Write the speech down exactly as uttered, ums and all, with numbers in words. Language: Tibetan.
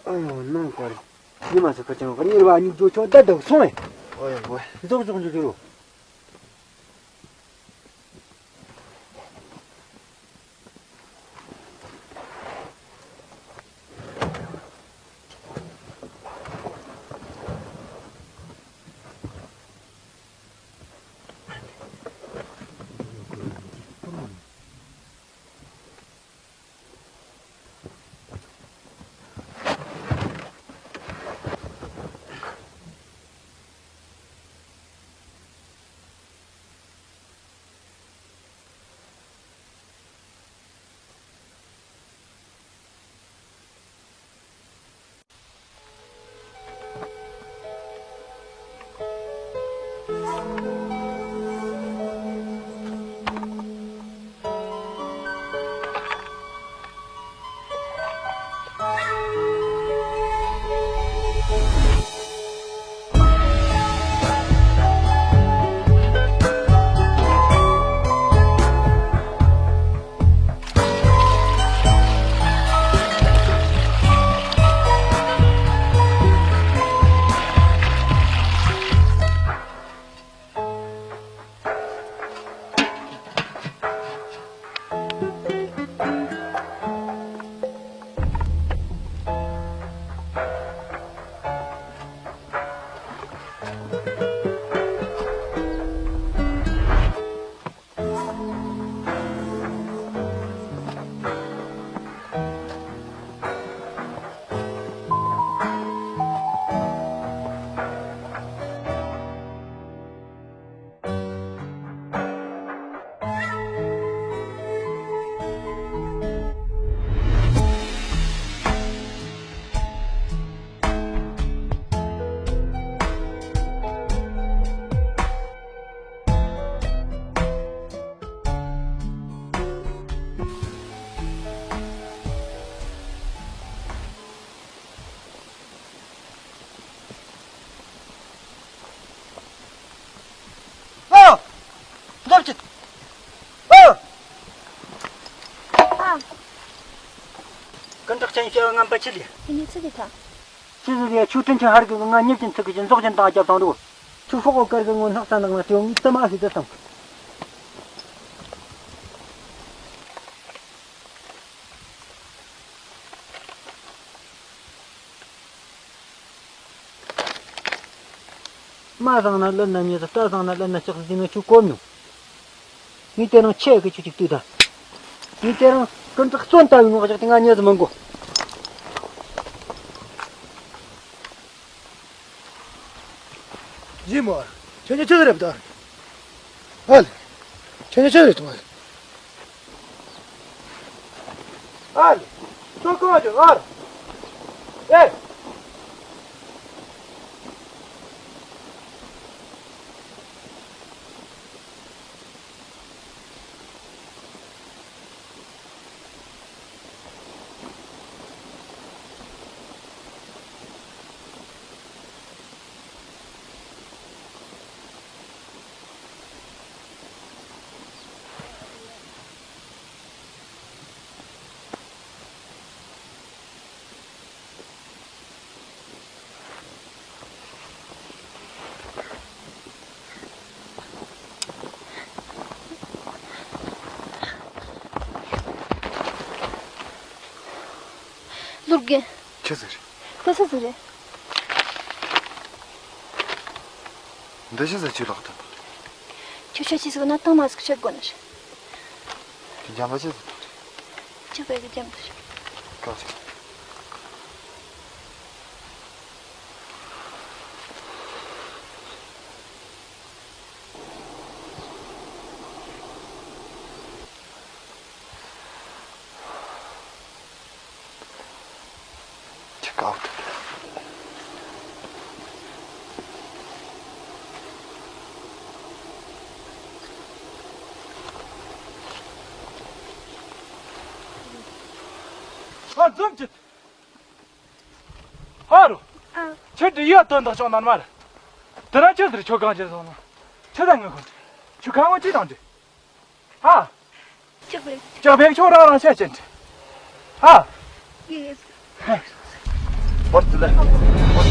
ཨ་ཡོ་ནང་ག་རེ། ཉི་མ་ཚོ་ཁ་ཅང་གཉེར་བ་གཉིས་འགྲོ་ཆོག་ད་དུ་སོང་བས། ཨོ་ཡ་ཨོ་ཡ། རྫོགས་རྫོགས་འཇུག་འཇུག་རོ། ཨོ། འདབ་ཅིག་ཨོ། ཨ། ཀུན་བརྟགས་ཅན་ཤེས་པ་ངན་པ་ཆི་ལི། དེ་ནས་ཚིག་གི་ཐ། ཅི་ཟིག་ཡ་ཆུ་ཕྲན་ཆེན་ཧར་གི་ང་ཉིད་ཀྱི་ཚིག་གི་ཅི་འཛོག་ཅན་དང་རྒྱབ་དང་རུ། ཆུ་ཤོག་གོ་དཀར་གི་ངོ་ནག་ས་ནག་ན་ཏེའོ་ངི་ཏི་མ་ཧི་ཏི་སང་། མ་བཟང་ན་ལོན་ན་མྱི་ཟི། རྟ་བཟང་ན་ལོན་ན་ལྕགས་ཟི་ནོ་ཆུ་གོམ་ནོ། ངས་དེ་རིང་ཆེ་གི་ཆུ་ཅིག་བཏུས་དང་། ངས་དེ་རིང་ཀུན་བརྟགས་གསོན་ལྟ་བུའི་ངོ་ཞག་དེ་ང་མྱི་ཟི་མི་འགོ། ཡིན་མོ། ཁྱོད་ཉིད་ཆི་ཟིག་རེད་དོ། ཨ་ལེ། ཁྱོད་ཉིད་ཆི་ཟིག་རེད་དོ། ཨ་ལེ། ཁྱོད་གང་བྱུང་ཨ་ར། ཨེ། ལུར་གེ། ཆི་ཟིག་རེད། ཁོ་ས་ཟིག་རེད། འདི་ཆི་ཟིག་ཅིག་ལོག་ཐུབ། ཁྱོད་ཆ་ཆི་ཟིག་ན་ཏང་མ་ཟིག་ཆད་དགོས་ནི་རེད། དེ་རྒྱམ་པ་ཆི་ཟིག་ཐུབ་རེད། ཅི་བས་གི་རྒྱམ་ཐུབ་རེད། ཀ་ཆི། Check out. ཨ་འཛོམས་ཀྱི། ཨ་རོ། ཨ། ཁྱེད་དེ་ཡ་དོན་དག་བྱུང་ནར་མ་རེད། དེ་ར་ཁྱེད་དེར་ཁྱོད་གང་ཅི་སོང་ན། ཁྱེད་ད་ངུ་ཁོ་ཁྱོད་གང་བ་ཅི་དང་ཅི། ཨ། ཅག་པེ། ཅག་པེ་ཁྱོད་རང་རང་བཤད་ཅན་ཅི། ཨ། ཡེ། What the?